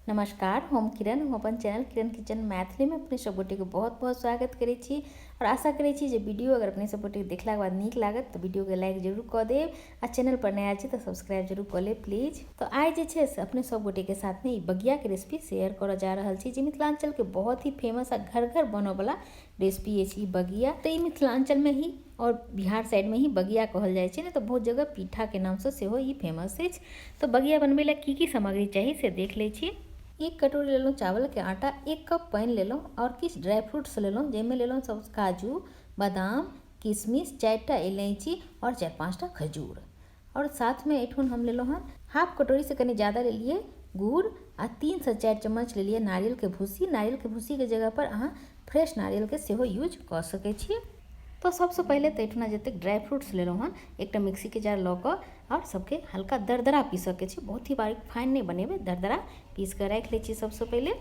नमस्कार, हम किरण। हम अपन चैनल किरण किचन मैथिली में अपने सब गोटे के बहुत बहुत स्वागत करै छी और आशा करै छी जे वीडियो अगर अपने सब गोटे के देखलाके बाद नीक लागत तऽ वीडियो के लाइक जरूर कऽ देब आ चैनल पर नया छी तऽ सब्सक्राइब जरूर कऽ लेब प्लीज। तऽ आइ जे छै से अपने सब गोटे के साथ में ई बगिया के रेसिपी शेयर करऽ जा रहल छी जे मिथिलांचल के बहुत ही फेमस आ घर घर बनऽ वाला रेसिपी अछि ई बगिया। तऽ ई मिथिलांचल में ही और बिहार साइड में ही बगिया कहल जाइ छै, नहि तऽ बहुत जगह पीठा के नाम से सेहो ई फेमस अछि। तऽ बगिया बनबै लए की की सामग्री चाही से देख लै छी। एक कटोरी लेलहुँ चावलके आटा, 1 कप पानि लेलहुँ आओर किछु ड्राई फ्रूट्स लेलहुँ, जाहिमे लेलहुँ सब काजू, बादाम, किशमिश, 4टा इलायची आओर 4-5टा खजूर। आओर साथमे एहिठाम हम लेलहुँ हँ हाफ कटोरीसँ कनि ज्यादा लेलियै गुड़ आ 3 से 4 चम्मच लेलियै नारियलके भूसी। नारियलके भूसीके जगहपर अहाँ फ्रेश नारियलके सेहो यूज कऽ सकै छी। तऽ सबसँ पहिले तऽ एहिठुना जतेक ड्राई फ्रूट्स लेलहुँ हँ एकटा मिक्सीके जार लऽ कऽ आओर सबके हल्का दरदरा पीसऽके छै, बहुत ही बारीक फाइन नहि बनेबै, दरदरा पीस कऽ राखि लै छी सबसँ पहिले।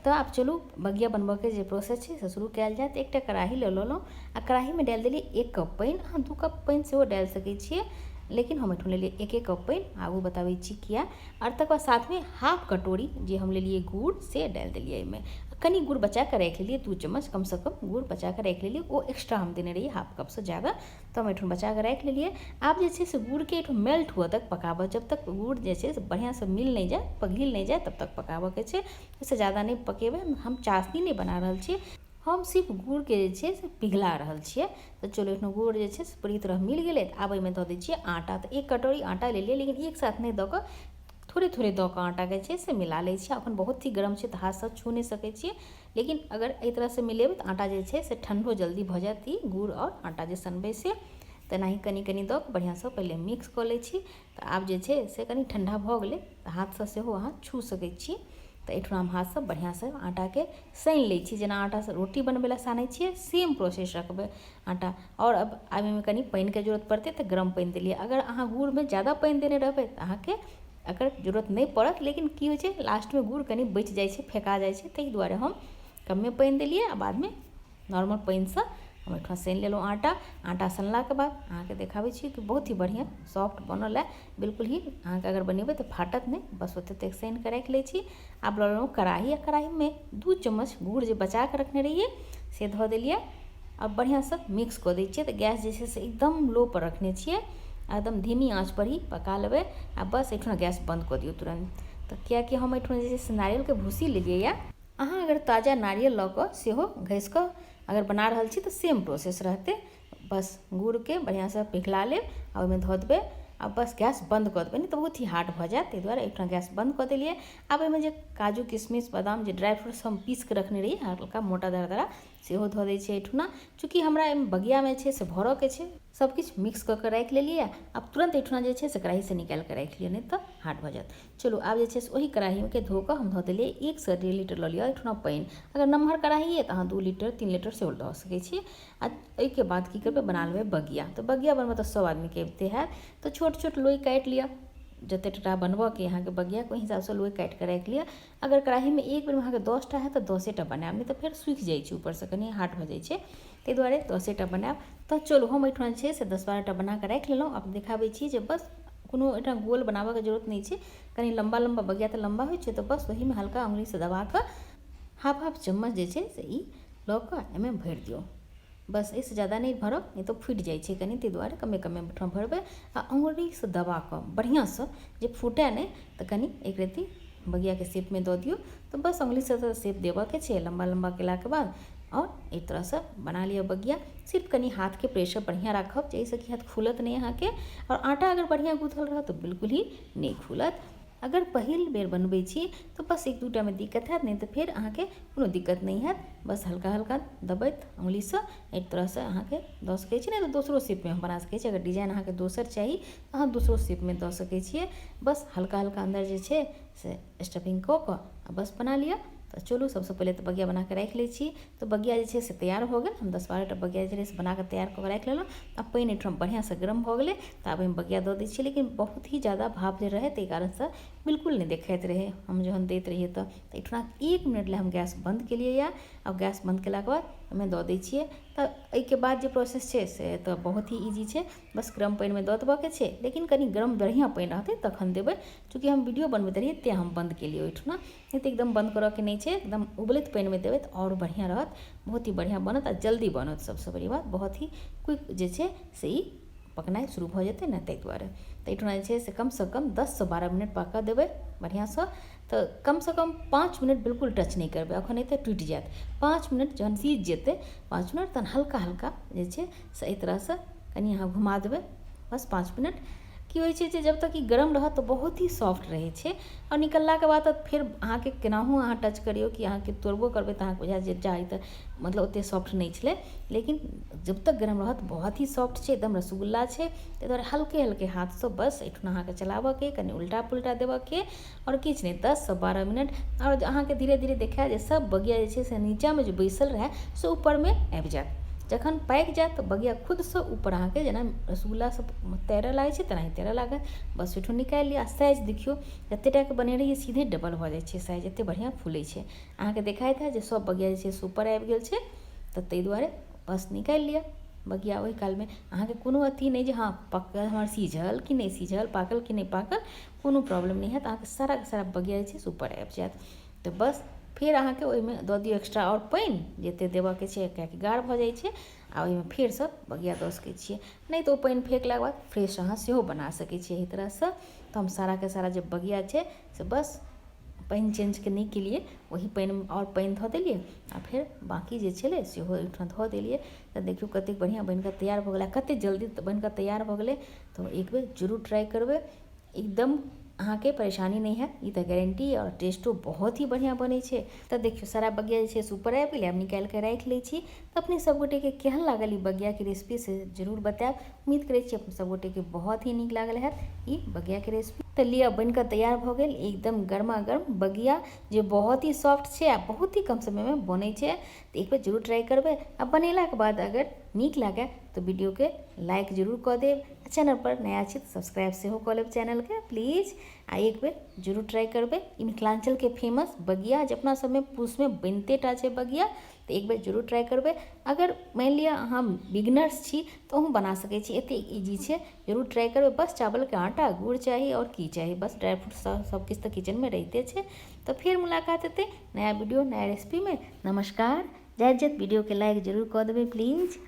तऽ आब चलू बगिया बनबऽके जे प्रोसेस छै से शुरू कयल जाय। तऽ एकटा कड़ाही लऽ लेलहुँ आ कड़ाहीमे डालि देलियै 1 कप पानि। अहाँ 2 कप पानि सेहो डालि सकै छियै, लेकिन हम एहिठाम लेलियै 1 1 कप पानि, आगू बताबै छी किया। आओर तकर बाद साथमे हाफ कटोरी जे हम लेलियै गुड़ से डालि देलियै एहिमे। कनि गुड़ बचा कऽ राखि लेलियै, 2 चम्मच कमसँ कम गुड़ बचा कऽ राखि लेलियै, ओ एक्स्ट्रा हम देने रहियै हाफ कपसँ ज्यादा, तऽ हम एहिठाम बचा कऽ राखि लेलियै। आब जे छै से गुड़के एहिठाम मेल्ट हुअ तक पकाबऽ, जब तक गुड़ जे छै से बढ़िआँसँ मिल नहि जाय, पघिल नहि जाय, तब तक पकाबऽके छै। ओहिसँ ज्यादा नहि पकेबै, हम चाशनी नहि बना रहल छी, हम सिर्फ गुड़के जे छै से पिघला रहल छियै। तऽ चलू एखन गुड़ जे छै से पूरी तरह मिल गेलै। तऽ आब एहिमे दऽ दै छियै आटा। तऽ 1 कटोरी आटा लेलियै, लेकिन एक साथ नहि दऽ कऽ थोड़े थोड़े दऽ कऽ आटाके छै से मिला लै छियै। अखन बहुत ही गरम छै तऽ हाथसँ छू नहि सकै छियै, लेकिन अगर एहि तरहसँ मिलेबै तऽ आटा जे छै से ठण्डो जल्दी भऽ जायत। ई गुड़ आओर आटा जे सनबै से तेनाही कनि कनि दऽ कऽ बढ़िआँसँ पहिले मिक्स कऽ लै छी। तऽ आब जे छै से कनि ठण्डा भऽ गेलै तऽ हाथसँ सेहो अहाँ छू सकै छी। तऽ एहिठुना हम हाथसँ बढ़िआँसँ आटाके सानि लै छी, जेना आटासँ रोटी बनबै लए सानै छियै, सेम प्रोसेस रखबै आटा। आओर अब एहिमे कनि पानिके जरूरत पड़तै तऽ गरम पानि देलियै। अगर अहाँ गुड़मे ज्यादा पानि देने रहबै तऽ अहाँके एकर जरूरत नहि पड़त, लेकिन की होइ छै लास्टमे गुड़ कनि बचि जाइ छै, फेका जाइ छै, ताहि दुआरे हम कमे पानि देलियै आ बादमे नॉर्मल पानिसँ हम एहिठाम सानि लेलहुँ आटा। आटा सनलाके बाद अहाँके देखाबै छी कि बहुत ही बढ़िआँ सॉफ्ट बनल अइ, बिल्कुल ही अहाँके अगर बनेबै तऽ फाटत नहि। बस ओतेक तक सानि कऽ राखि लै छी। आब लऽ लेलहुँ कड़ाही आ कड़ाहीमे 2 चम्मच गुड़ जे बचा कऽ रखने रहियै से धऽ देलियै आ बढ़िआँसँ मिक्स कऽ दै छियै। तऽ गैस जे छै से एकदम लोपर रखने छियै आ एकदम धीमी आँचपर ही पका लेबै आ बस एहिठुना गैस बन्द कऽ दियौ तुरन्त। तऽ किएकि हम एहिठुना जे छै से नारियलके भूसी लेलियै यए। अहाँ अगर ताजा नारियल लऽ कऽ सेहो घसि कऽ अगर बना रहल छी तऽ सेम प्रोसेस रहतै। बस गुड़के बढ़िआँसँ पिघला लेब आ ओहिमे धऽ देबै आ बस गैस बन्द कऽ देबै, नहि तऽ बहुत ही हार्ड भऽ जायत, ताहि दुआरे एहिठाम गैस बन्द कऽ देलियै। आब एहिमे जे काजू, किशमिश, बादाम जे ड्राइ फ्रूट्स हम पीस कऽ रखने रहियै हल्का मोटा दरदरा सेहो धऽ दै छियै एहिठुना। चूँकि हमरा एहिमे बगियामे छै से भरऽके छै, सबकिछु मिक्स कऽ कऽ राखि लेलियै। आब तुरन्त एहिठुना जे छै से कड़ाहीसँ निकालि कऽ राखि लिअ, नहि तऽ हार्ड भऽ जायत। चलू आब जे छै से ओहि कड़ाहीके धो कऽ हम धऽ देलियै 1 से 1.5 लीटर लऽ लिअ एहिठुना पानि। अगर नमहर कड़ाही अइ तऽ अहाँ 2 लीटर 3 लीटर सेहो लऽ सकै छी। आ एहिके बाद की करबै, बना लेबै बगिया। तऽ बगिया बनबऽ तऽ सब आदमीके अबिते हैत। तऽ छोट छोट लोइ काटि लिअ, जतेक टा बनबऽके अहाँके बगिया ओहि हिसाबसँ लोइ काटि कऽ राखि लिअ। अगर कड़ाहीमे एक बेरमे अहाँके 10टा हैत तऽ 10टा बनायब, नहि तऽ फेर सूखि जाइ छै, ऊपरसँ कनि हार्ड भऽ जाइ छै, ताहि दुआरे 10टा बनायब। तऽ चलू हम एहिठुना जे छै से 10-12टा बना कऽ राखि लेलहुँ। आब देखाबै छी जे बस कोनो एहिठाम गोल बनाबऽके जरूरत नहि छै, कनि लम्बा लम्बा बगिया तऽ लम्बा होइ छै। तऽ बस ओहीमे हल्का अङ्गुलीसँ दबा कऽ हाफ हाफ चम्मच जे छै से ई लऽ कऽ एहिमे भरि दियौ। बस एहिसँ ज्यादा नहि भरब, नहि तऽ फूटि जाइ छै कनि, ताहि दुआरे कमे कमे एहिठाम भरबै आ अङ्गुरीसँ दबा कऽ बढ़िआँसँ जे फूटए नहि, तऽ कनि एक रत्ती बगियाके शेपमे दऽ दियौ। तऽ बस अङ्गुलीसँ तऽ शेप देबऽके छै लम्बा लम्बा केलाके बाद, आओर एहि तरहसँ बना लिअ बगिया। सिर्फ कनि हाथके प्रेशर बढ़िआँ राखब जाहिसँ कि हाथ खुलत नहि अहाँके, आओर आटा अगर बढ़िआँ गूँथल रहत तऽ बिल्कुल ही नहि खुलत। अगर पहिल बेर बनबै छी तऽ बस 1-2 टामे दिक्कत हैत, नहि तऽ फेर अहाँके कोनो दिक्कत नहि हैत। बस हल्का हल्का दबैत अङ्गुलीसँ एहि तरहसँ अहाँके दऽ सकै छी, नहि तऽ दोसरो शेपमे अहाँ बना सकै छी। अगर डिजाइन अहाँके दोसर चाही तऽ अहाँ दोसरो शेपमे दऽ सकै छियै। बस हल्का हल्का अन्दर जे छै से स्टफिंग कऽ कऽ आ बस बना लिअ। तऽ चलू सबसँ पहिले तऽ बगिया बना कऽ राखि लै छी। तऽ बगिया जे छै से तैयार भऽ गेल। हम 10-12टा बगिया जे छलै से बना कऽ तैयार कऽ कऽ राखि लेलहुँ। आ पानि एहिठाम बढ़िआँसँ गरम भऽ गेलै तऽ आब एहिमे बगिया दऽ दै छियै, लेकिन बहुत ही ज्यादा भाप जे रहै ताहि कारणसँ बिल्कुल नहि देखाइत रहै हम जहन दैत रहियै। तऽ एहिठिना 1 मिनट लए हम गैस बन्द केलियै यऽ। आ गैस बन्द केलाके बाद ओहिमे दऽ दै छियै। तऽ एहिके बाद जे प्रोसेस छै से तऽ बहुत ही इजी छै, बस गरम पानिमे दऽ देबऽके छै, लेकिन कनि गरम बढ़िआँ पानि रहतै तखन देबै। चूँकि हम वीडियो बनबैत रहियै तेँ हम बन्द केलियै ओहिठिना, नहि तऽ एकदम बन्द करऽके नहि छै। एकदम उबलैत पानिमे देबै तऽ आओर बढ़िआँ रहत, बहुत ही बढ़िआँ बनत आ जल्दी बनत। सबसँ बड़ी बात, बहुत ही क्विक जे छै से ई पकनाइ शुरू भऽ जेतै ने, ताहि दुआरे। तऽ एहिठिना जे छै से कमसँ कम 10सँ 12 मिनट पाकऽ देबै बढ़िआँसँ। तऽ कमसँ कम 5 मिनट बिल्कुल टच नहि करबै एखन, नहि तऽ टूटि जायत। 5 मिनट जहन सीझ जेतै 5 मिनट, तहन हल्का हल्का जे छै से एहि तरहसँ कनि अहाँ घुमा देबै, बस 5 मिनट। की होइ छै जे जब तक ई गरम रहत तऽ बहुत ही सॉफ्ट रहै छै, आओर निकललाके बाद तऽ फेर अहाँके केनाहु अहाँ टच करियौ कि अहाँके तोड़बो करबै तऽ अहाँके बुझायत जे जा ई तऽ मतलब ओतेक सॉफ्ट नहि छलै। लेकिन जब तक गरम रहत बहुत ही सॉफ्ट छै, एकदम रसगुल्ला छै। ताहि दुआरे हल्के हल्के हाथसँ बस एहिठुना अहाँके चलाबऽके, कनि उल्टा पुल्टा देबऽके, आओर किछु नहि। 10सँ 12 मिनट, आओर अहाँके धीरे धीरे देखायत जे सब बगिया जे छै से नीचाँमे जे बैसल रहए से ऊपरमे आबि जायत। जखन पाकि जायत तऽ बगिया खुदसँ ऊपर अहाँके जेना रसगुल्ला सब तैरऽ लागै छै तेनाही तैरऽ लागत। बस ओहिठाम निकालि लिअ आ साइज देखियौ, जते टाके बनेने रहियै सीधे डबल भऽ जाइ छै साइज, एते बढ़िआँ फूलै छै। अहाँके देखाइत हैत जे सब बगिया जे छै से ऊपर आबि गेल छै। तऽ ताहि दुआरे बस निकालि लिअ बगिया। ओहि कालमे अहाँके कोनो अथी नहि जे हँ पकल हमर सीझल कि नहि सीझल, पाकल कि नहि पाकल, कोनो प्रॉब्लम नहि हैत। अहाँके साराके सारा बगिया जे छै से ऊपर आबि जायत। तऽ बस फेर अहाँके ओहिमे दऽ दियौ एक्स्ट्रा आओर पानि जतेक देबऽके छै, किएकि गाढ़ भऽ जाइ छै, आ ओहिमे फेरसँ बगिया दऽ सकै छियै, नहि तऽ ओ पानि फेकलाके बाद फ्रेश अहाँ सेहो बना सकै छियै एहि तरहसँ। तऽ हम साराके सारा जे बगिया छै से बस पानि चेंजके नहि केलियै, ओही पानिमे आओर पानि धऽ देलियै आ फेर बाँकी जे छलै सेहो ओहिठाम धऽ देलियै। तऽ देखियौ कतेक बढ़िआँ बनि कऽ तैयार भऽ गेलै, कतेक जल्दी बनि कऽ तैयार भऽ गेलै। तऽ एक बेर जरूर ट्राइ करबै, एकदम अहाँके परेशानी नहि हैत, ई तऽ गारंटी, आओर टेस्टो बहुत ही बढ़िआँ बनै छै। तऽ देखियौ सारा बगिया जे छै से ऊपर आबि गेलै, आब निकालि कऽ राखि लै छी। तऽ अपने सबगोटेके केहन लागल ई बगियाके रेसिपी से जरूर बतायब। उम्मीद करै छी अपने सबगोटेके बहुत ही नीक लागल हैत ई बगियाके रेसिपी। तऽ लिअ, बनि कऽ तैयार भऽ गेल एकदम गर्मा गर्म बगिया, जे बहुत ही सॉफ्ट छै आ बहुत ही कम समयमे बनै छै। तऽ एक बेर जरूर ट्राइ करबै, आ बनेलाके बाद अगर नीक लागै तऽ वीडियोके लाइक जरूर कऽ देब, आ चैनल पर नया छी तऽ सब्सक्राइब सेहो कऽ लेब चैनलके प्लीज। आ एक बेर जरूर ट्राइ करबै ई मिथिलाञ्चलके फेमस बगिया, जे अपना सबमे पूसमे बनिते टा छै बगिया। तऽ एक बेर जरूर ट्राइ करबै। अगर मानि लिअ अहाँ बिगनर्स छी तऽ अहूँ बना सकै छी, एतेक इजी छै। जरूर ट्राइ करबै। बस चावलके आटा, गुड़ चाही, आओर की चाही? बस ड्राइ फ्रूट सब सबकिछु तऽ किचनमे रहिते छै। तऽ फेर मुलाकात हेतै नया वीडियो नया रेसिपीमे। नमस्कार। जाइत जाइत वीडियोके लाइक जरूर कऽ देबै प्लीज।